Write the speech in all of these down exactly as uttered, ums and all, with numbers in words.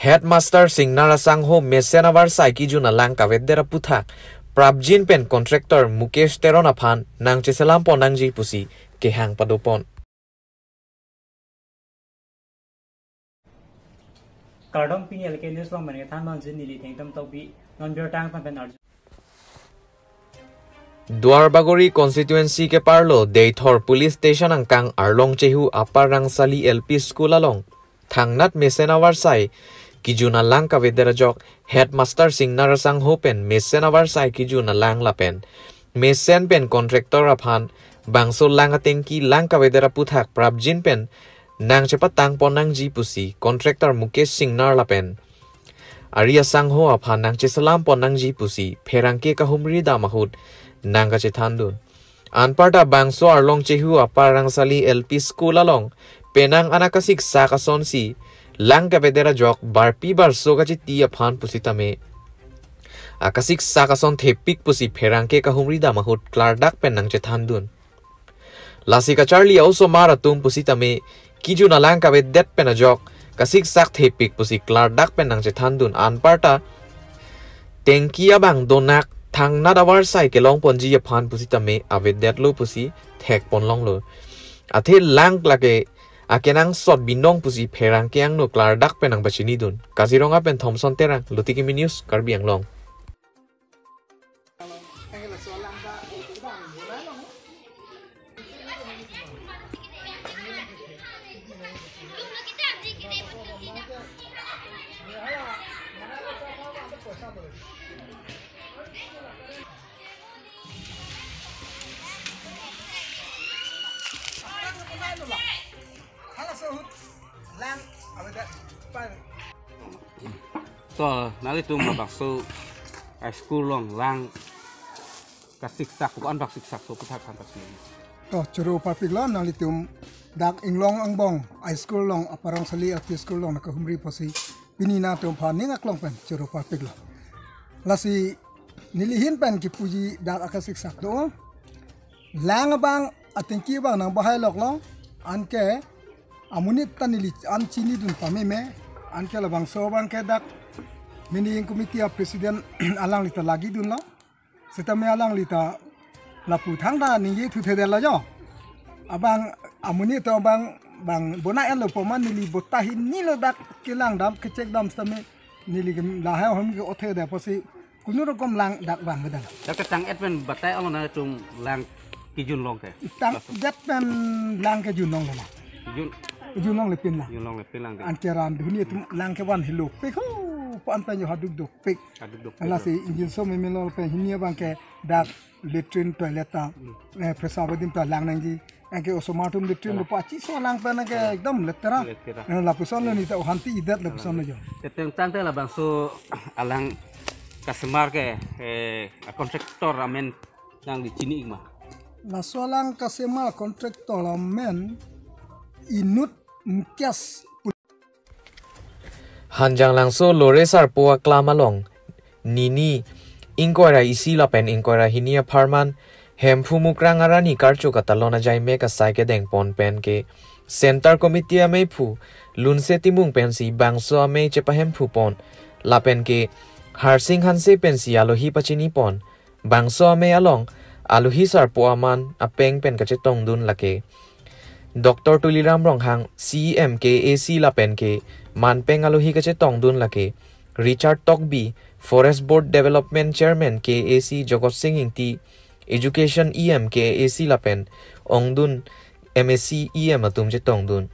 Headmaster Singnar Asangho mesen avarsai kejun alang kavedet aputhak prapjin pen contractor Mukesh Teron aphan nangcheselam pon nangji pusi kehang padopon. Kardom, pini L K News along pen kethan nonjin neli Thengtum Tokbi, non birta angtan pen arju. Duarbagori constituency keparlo Deithor Police Station angkang Arlong Chehu Upper Rangsali L P School along thangnat mesen avarsai kejun alang kavedet ajok Headmaster Singnar Asangho pen mesen avarsai kejun alang lapen mesen pen contractor aphan bangso lang atengki lang kavedet aputhak prapjin pen nangchepatang pon nangji pusi contractor Mukesh Singnar lapen Ari Asangho aphan nangcheselam pon nangji pusi pherangke kahumri dam ahut nangkachethandun. Anparta bangso Arlong Chehu Upper Rangsali L P School along penang an akasiksak asonsi lang kavedet ajok barpi barso kachiti aphan pusitame akasiksak ason thepik pusi pherangke kahumri dam ahut klardak pen nangchethandun. Lasi kacharli a-osomar atum pusitame kejun alang kavedet pen ajok kasiksak thepik pusi klardak pen nangchethandun, anparta tengki abang donak thangnat avarsai kelong ponji aphan pusitame avedetlo pusi thek pon longlo. Athe lang lake akenangsot binong pusi pherangke angno klardak pen nangpachinidun. Kaziranga pen Thomson Terang, Lotiki News, Karbi Anglong. To, nanglitum labangso high school along lang kasiksak, ko-an bak siksak, so aputhak than pasi. To, choro parpiklo nanglitum dak Inglong angbong high school along, Upper Rangsali L P School along nangkahumri apotsi pini nangtum aphan ning aklong pen choro parpiklo. Lasi neli ahin pen kipuji dak akasiksak do. Lang abang atengki abang nangbahailoklo, anke amonit ta neli an chinidun pameme, anke labangso abangke dak managing committee a-president alangli ta lagidunlo. Sitame alangli ta lapu thangta ningje thuthedetlo jo. Abang amonit ta abang bang bonai-etlo pu amat neli bota hinilo dak kelang dam kechek dam sitame neli ke lahai ahom ke othede apotsi kono rokom lang dak vangvedet. Dak ketang-et pen batai along nangtum lang kejun long ke. Tangdet pen lang kejun longlo. Jun, Junlongle pinlang. Junlongle pinlang ke. Anke ran dunia atum lang kevan helo pik ho, pu-an pen jo haduk dopik. Haduk dopik. Lasi ingjinso memelo pen hini abangke dak latrine toilet ta, eh, pesawat adim ta lang nangji. Anke osomar atum latrine lupa chiso lang pen anke ekdom letera. Letera. Eh, lapuson lo neta ohanti idet lapuson lo jo. Keteng tangte labangso alang kasemar ke, eh, a-contractor amen nangli chini-ik ma? Laso alang kasemar contractor amen inut Mukesh. Hanjanglangso Lore Sarpo aklam along nini ingkoi ra isi lapen ingkoi ra hini apharman Hemphu Mukrang Arani karcho katalon ajai mek asai kedeng pon pen ke Center Committee ameiphu Lunse Timung pensi bangso amei chepahemphu pon lapen ke Harsing Hanse pensi alohi pachini pon. Bangso amei along alohi sarpo aman apeng pen kachetongdun lake Doctor Tuliram Ronghang, C E M K A C lapen ke manpeng alohi kachetongdun lake Richard Tokbi, Forest Board Development Chairman K A C Jogot Sing Ingti, Education E M K A C lapen ongdung M A C E M atum chetongdun.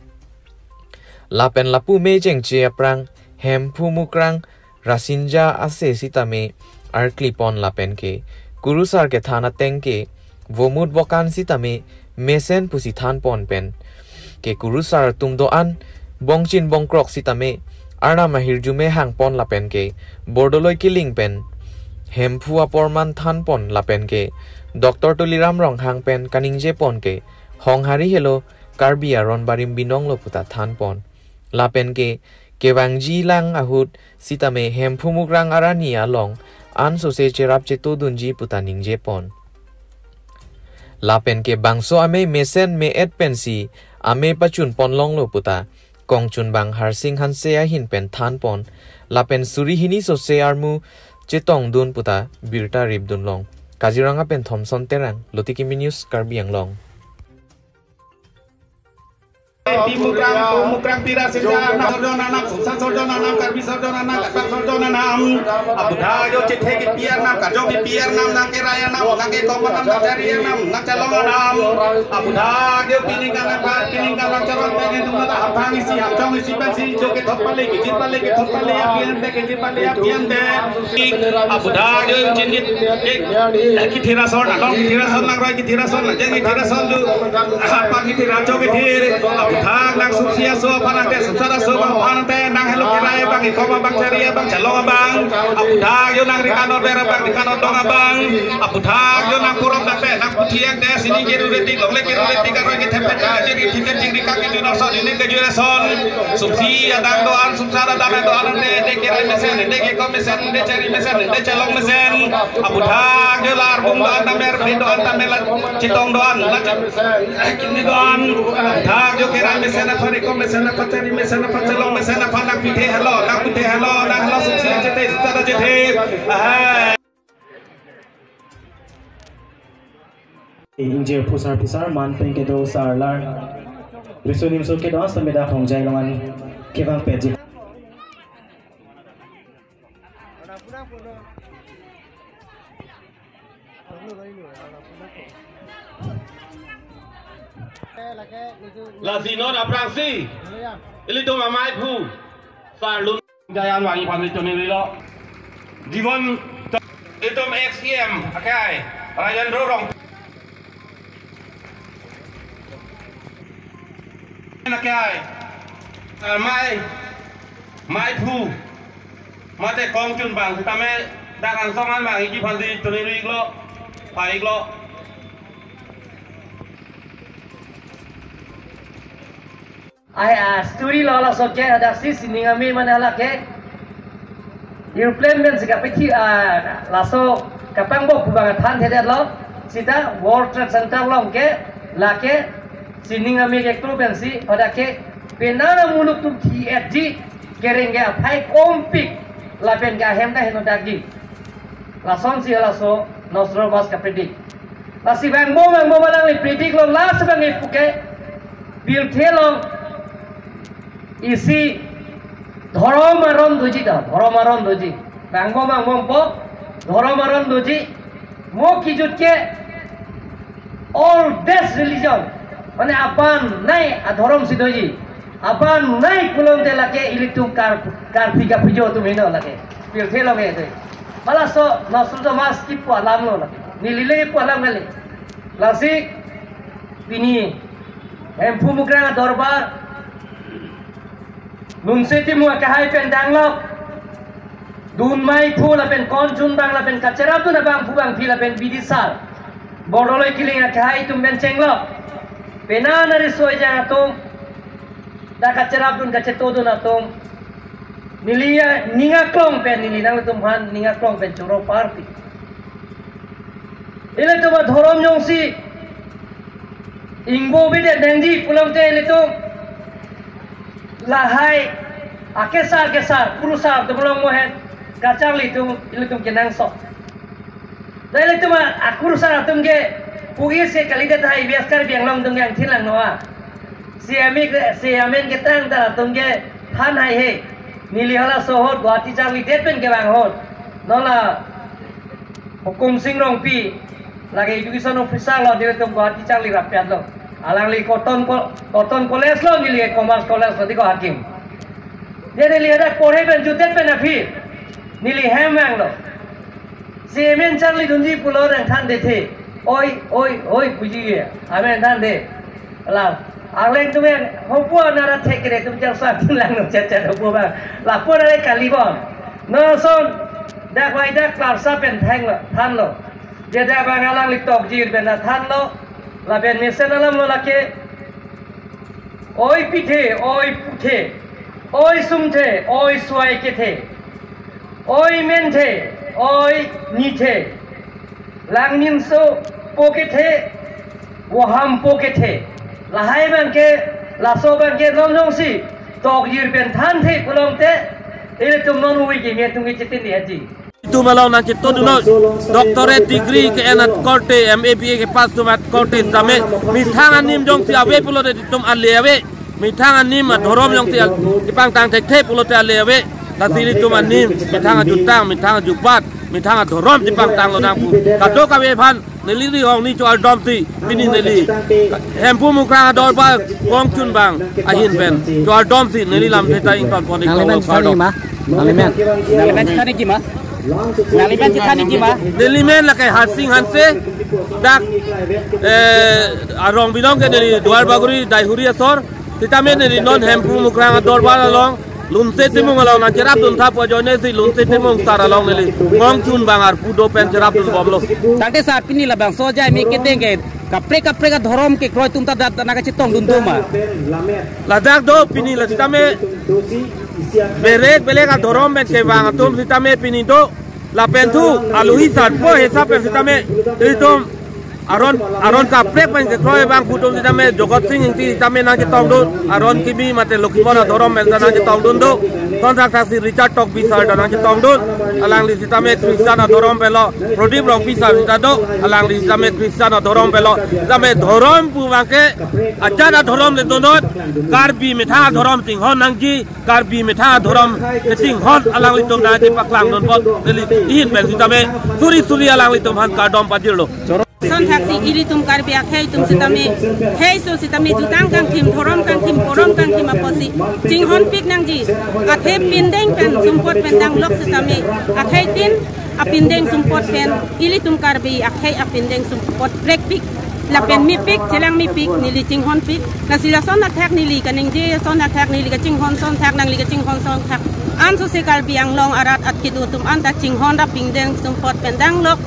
Lapen lapu mei chengche aphrang Hemphu Mukrang Rasinja ase sitame arkli pon lapen ke kurusar kethan ateng ke vomut vokan sitame mesen pusi than pon pen ke kurusar atum do-an bongchin bongkrok sitame Arnam ahirjume hang pon lapen ke bordoloi kiling pen Hemphu apharman than pon lapen ke Doctor Tuliram Ronghang pen kaningje pon ke honghari helo Karbi aron barim binong lo puta than pon. Lapen ke kevangji lang ahut sitame Hemphu Mukrang Arani along ansose cherap chetodunji puta ningje pon. Lapen ke bangso amei mesen me-et pensi amei pachun pon longlo puta Kongchunbang Harsing Hanse ahin pen thanpon, lapen suri hini sose armu chetongdun puta birta ripdunlong. Kaziranga pen Thomson Terang, Lotiki News, Karbi Anglong. Timukrang, Mukrang Pira Sinja, Sorjon Anam, Sungsa Sorjon Anam, Karbi Sorjon Anam, Katar Sorjon Anam, Abuda Jo Chethe Kipi Arnam, Kajok Kipi Arnam, Nangkerai Arnam, Nangkekom Arnam, Nangchari Arnam, Nangchalong Arnam, Abuda Jo Pining Kanang, Pining Kanang Charon Pengen Tumata, Hapang Isi, Hapchong Isi Pensi, Jo Kethok Pale, Kijit Pale, Kethok Pale, Apian Te, Kijit Pale, Apian Te, Abuda Jo Chinjit, Kithira Son, Adong Kithira Son, Langroi Kithira Son, Langjeng Kithira Son, Ju, Hapang Kithira Jo Kithir, Abuda Nang Suksia So Panante, Suksara So Bang Panante, Nang Helo Kirai Bang, Ikoma Bang Chari Bang, Chalong Bang, Abuda Jo Nang Rikanor Bera Bang, Rikanor Dong Bang, Abuda Jo Nang Purom Date, Nang Puthiang Te, Sini Kiru Retik, Longle Kiru Retik, Aroi Kithep Peta, Jiri Kithep Jiri Kaki Juna Son, Ini Kejura Son, Sumsi Adang Doan, Sumsara Dana Doan, Ande, Ande Kirai Mesen, Ande Keko Mesen, Ande Chari Mesen, Ande Chalong Mesen, Abuda Jo Larbung Doan Tamer, Pe Doan Tamer, Chetong Doan, Lachim Ni Doan, Abuda Jo Kirai Mesen, Aphan Keko Mesen, Aphan Chari Mesen, Aphan Chalong Mesen, Aphan Nang Pithe Helo, Nang Pithe Helo, Nang Helo Sumsi Chethe, Sumsara Chethe, Ahai. Ingjir phusar phisar man pen kedo sarlar. Riso nimso kedo sameda khongjai longan kevang peji. Lasi non aphrangsi ilitum amaiphu Sarlun Jayan Wangi Phansi Choningri lo. Jibon itum ex E M akai Rajendra Rong akai amai maiphu mate kongchunbang sitame dak angsong an bang iji phansi choningri iklo, pai iklo. Ai, a story lo laso ke, hadak si sining ami mane hala ke airplane pen si kapethi, a, laso kapangbok pu bang thanthedetlo. Sita World Trade Center along ke lake sining ami ke kru pensi hadak ke penang muluk tum thi etji kereng ke aphai kompik lapen ke ahem ta henodakji. Lasonsi laso Nostradamus kapredict. Lasi vangbom vangbom alangli predict lo, lasi bang ipuke pirthe along isi dhorom aron doji ta, dhorom aron doji. Vangbom vangbompo dhorom aron doji. Mo kijut ke oldest religion, mane aban nai adhorom si doji. Aban nai pulote lake ilitum kar, karpi kapujo atum heno lake. Pirthe along ke doi. Halaso Nostradamus kipu alam lo lake. Neli le kipu alam kali. Lasi pini Hemphu Mukrang adorbar Nunse Timung akehai pen danglok. Dun maiphu lapen kongchunbang lapen kacherapdun abangphu bangphi lapen bidisar Bordoloi Killing akehai atum pen chenglok. Penang nari soi jang atum dak kacherapdun kachetodun atum. Neli ya ning aklong pen neli nangtum aphan ning aklong pen choro parti. Ilitum adhorom jongsi ingbo bede nangji pulote ilitum lahai akesar kesar kurusar atum along mohen kacharli atum ilitum kenangsot. Dak ilitum akurusar atum ke pugis ke kalidet hai bias Karbi Anglong atum ke angthin lang noa. Si ami ke, si amen ketang ta atum ke than hai he. Neli halaso ahut Guwahati charlidet pen kevang ahut. Non la Hukum Sing Rongpi, lake education officer lo, nelitum Guwahati charli rapyat lo. Alangli Cotton Co-, Cotton College lo, neli Commerce College lo, diko hakim. Dia neli hadak porhe pen jutdet pen aphi neli hem vanglo. Si amen charlidunji pulo nangthanthe. Oi, oi, oi, puji ye. Amen thanthe. La, alangtum ke hopu anara thekre atum char sa tin lang no chet chet hopu bang. Lapu anara kalibon. Non lason dak vai dak klarsa pen thanglo, thanlo. Dia dak bang alangli tokjir pen thanlo. Lapen mesen alam lo lake. Oi pithe, oi puthe, oi sumthe, oi suai kethe, oi menthe, oi nithe, langninso po kethe, vohampo kethe. Lahai bangke, laso bangke non jongsi Tokjir pen thanthe pulote, ilitum non ui ke nge tung ke chitin di haji. Itum along nangchetongdunnon, doctorate degree ke-en akorte, M A B A ke-pass atum akorte tame, methang anim jongsi ave pulote itum ale ave, methang anim adhorom jongsi al-, kepangtang thekthe pulote ale ave, lasi itum anim, methang ajutang, methang ajubat, methang adhorom chepangtang lonang pu kadokave aphan neli ri ong ni choardomsi, pini neli Hemphu Mukrang adorbar kongchunbang ahin pen choardomsi neli lamthe ta ingtonpon ik Nangli men kardom. Chethani ma? Nangli men? Nangli men chethani ji ma? Nangli men chethani ji ma? Neli men lake Harsing Hanse, dak, eh, arong binong ke neli Duarbagori Daihuri asor, sitame neli non Hemphu Mukrang adorbar along, Lunse Timung along nangcherapdun tha pu ajoine si Lunse Timung sar along neli kongchunbang arpu do pen cherapdunbomlo. Tangte sar, pini labangso ajai me kedeng ke kaprek kaprek adhorom kekroi atum ta dak nangkachetongdun do ma? Ladak do pini la sitame belek belek adhorom pen kevang atum sitame pini do. Lapen thu alohi sarpo hisap pen sitame itum aron, aron kaprek pen kekroi abang pu atum sitame Jogot Sing Ingti sitame nangchetongdun, aron kimi mate Lokhimon adhorom pen ta nangchetongdun do. Sonthak thaksi Richard Tokbi sar ta nangchetongdun. Alangli sitame Christian adhorom penlo, Prodip Rongpi sar sita do. Alangli sitame Christian adhorom penlo. Sitame dhorom pu abang ke ajat adhorom le donon, Karbi methang adhorom chinghon nangji, Karbi methang adhorom kachinghon alanglitum nangchepaklangdun apot neli ahin pen sitame suri suri alanglitum aphan kardom pajirlo. Sonthak si ilitum Karbi akhei atum sitame, khei so sitame jutang kangthim, dhorom kangthim, korom kangthim apotsi chinghonpik nangji. Athe pindeng pen sumpot pen danglok sitame, akhei tin apindeng sumpot pen, ilitum Karbi akhei apindeng sumpot brekpik lapen mepik, chelang mepik, neli chinghonpik. Lasi lason athak neli kaningje, lason athak neli kachinghon sonthak, nangli kachinghon sonthak, ansose Karbi Anglong arat at kedo atum anta chinghon ra pindeng sumpot pen danglok,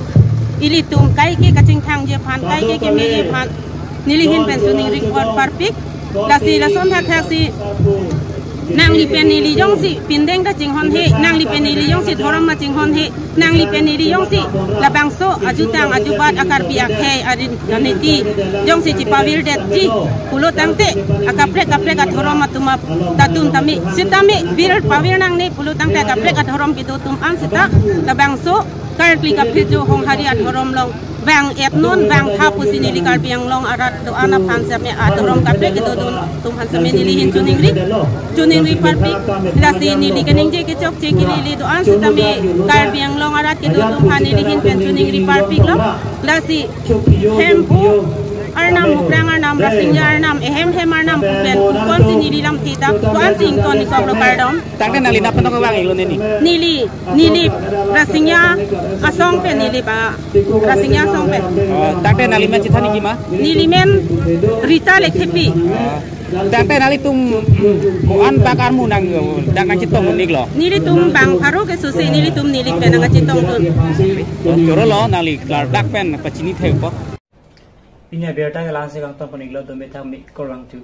ilitum kaike kachingthangji aphan, kaike kemeji aphan neli ahin pen choningri parpik. Lasi lason athak si nangli pen neli jongsi pindeng ta chinghon he, nangli pen neli jongsi dhorom ta chinghon he, nangli pen neli jongsi labangso ajutang ajubat a-Karbi akhei arin aniti jongsi chepavirdetji pulo tangte, akaprek kaprek adhorom atum ap-, ta atum tame sitame vir pavir nangne pulo tangte, akaprek adhorom kedo atum an sita labangso karkli kaphit jo Honghari adhorom along vang-etnon, vangtha pusi neli Karbi Anglong arat do-an aphan sitame adhorom kaprek kedo atum aphan sitame neli ahin choningri, choningri parpik. Lasi neli kaningje kechokche kelele do-an sitame Karbi Anglong arat kedo atum aphan neli ahin pen choningri parpiklo. Lasi Hemphu Arnam, Mukrang Arnam, Rasinja Arnam, ehem hem Arnam pen konsi neli lamthe ta konsi ington ikoklo, kardom. Tangte nangli nap pen nangkevang-iklo neli? Neli, neli Rasinja asong pen neli ba, Rasinja asong pen. Oh, tangte nangli men chethani ji ma? Neli men Rita Lekthepi. Oh, tangte nanglitum ko-an bak armu nang, dak nangchetong un-iklo? Nelitum bang pharo ke suse nelitum neli pen nangkachetongdun. Oh, chorolo, nangli klardak pen pachini thek po. Pini abirta ke la-ansi kangtonpon-iklo, dome thang mi korang tu.